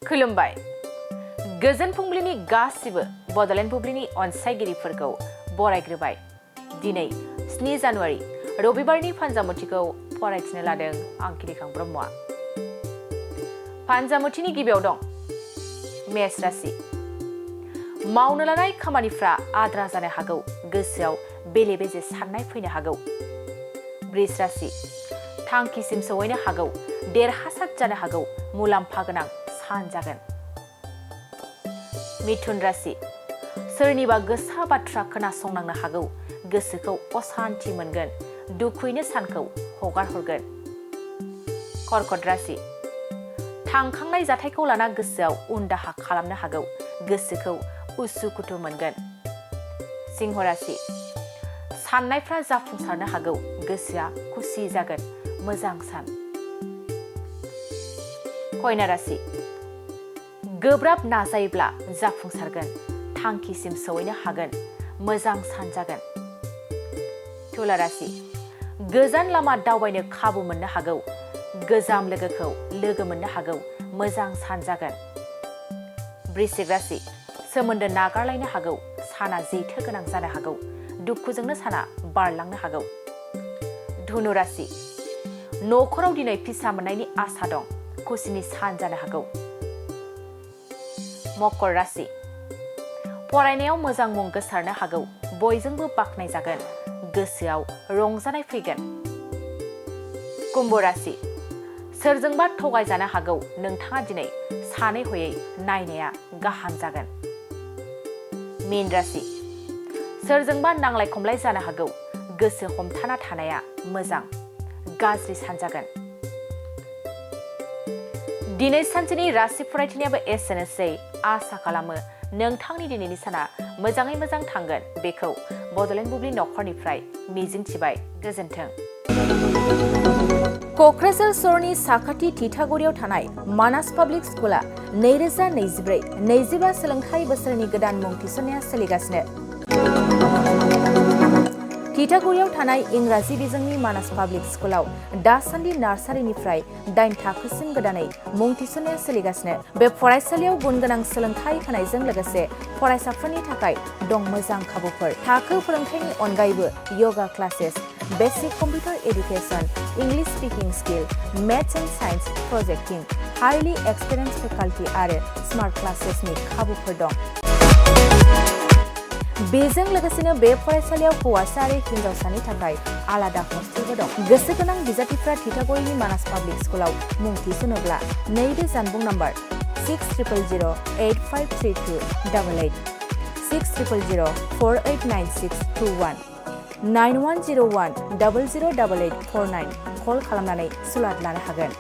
खुलुमबाय गोजोन फुंबिलिनि गासिबो बड'लेण्ड बुब्लिनि अनसायगिरिफोरखौ बरायग्रोबाय। दिनै 7 जानुवारि रबिबारनि फानजामुथिखौ फरायथिनो लादों आं किरिखां ब्रह्मआ। फानजामुथिनि गिबियाव दं मेष राशि। मावनो लानाय खामानिफ्रा आद्रा जानो हागौ, गोसोआव बेले बेजे साननाय फैनो हागौ। वृष राशि। थांखिसिम सौहैनो हागौ, देरहासार जानो हागौ, मुलाम्फा गोनां सान जागोन। मिथुन राशि। सोरनिबा गोसा बाथ्रा खोनासंनांनो हागौ, गोसोखौ असान्थि मोनगोन, दुखुयैनो सानखौ हगार हरगोन। कर्कट राशि। थांखांनाय जाथायखौ लाना गोसोआव उनदाहा खालामनो हागौ, गोसोखौ उसुखुथु मोनगोन। सिंह राशि। साननायफ्रा जाफुंसारनो हागौ, गोसोआ खुसि जागोन, मोजां सान। कन्या राशि। गोब्राब नाजायोब्ला जाफुंसारगोन, थांखिसिम सौहैनो हागोन, मोजां सान जागोन। तुला राशि। गोजान लामा दावबायनो खाबु मोननो हागौ, गोजाम लोगोखौ लोगो मोननो हागौ, मोजां सान जागोन। वृश्चिक राशि। सोमोन्दो नागारलायनो हागौ, साना जेथो गोनां जानो हागौ, दुखुजोंनो साना बारलांनो हागौ। धनु राशि। न'खराव दिनै फिसा मोननायनि आसा दं, खुसिनि सान जानो हागौ। मकर राशि। फरायनायाव मोजां मुं गोसारनो हागौ, बयजोंबो बाख्नाय जागोन, गोसोआव रंजानाय फैगोन। कुम्भ राशि। सोरजोंबा थगायजानो हागौ, नोंथाङा दिनै सानै हयै नायनाया गाहाम जागोन। मीन राशि। सोरजोंबा नांलाय खमलाय जानो हागौ, गोसो हमथाना थानाया मोजां, गाज्रि सान जागोन। दिनै सानसेनि राशि फरायथिनायाबो एसेनोसै। आसा खालामो नोंथांनि दिनैनि साना मोजाङै मोजां थांगोन, बेखौ बड'लेण्ड बुब्लि नखरनिफ्राय मिजिंथिबाय। गोजोन्थों। क'क्राझार सहरनि साखाथि थिथागुरियाव थानाय मानास पाब्लिक स्कुला 2024-25 सोलोंथाइ बोसोरनि गोदान मुं थिसननाया सोलिगासिनो। थिथागुरियाव थानाय इंराजि बिजोंनि मानास पाब्लिक स्कुलाव दासान्दि नार्सारिनिफ्राय 8 थाखोसिम गोदानै मुं थिसननाया सोलिगासिनो। बे फरायसालियाव गुन गोनां सोलोंथाइ होनायजों लोगोसे फरायसाफोरनि थाखाय दं मोजां खाबुफोर। थाखो फोरोंथायनि अनगायैबो yoga classes, basic computer education, English speaking skill, maths and science projecting, highly experience faculty आरो स्मार्ट क्लासेसनि खाबुफोर दं। बेजों लोगोसेनो बे फरायसालियाव हौवासा आरो हिन्जावसानि थाखाय आलादा हस्टेलबो दं। गोसो गोनां बिजाथिफ्रा थिथागुरिनि मानास पाब्लिक स्कुलाव मुं थिसनोब्ला नैबे जानबुं नम्बर 6000853288 6000489621 9101008849 कल खालामनानै सुलाद लानो हागोन।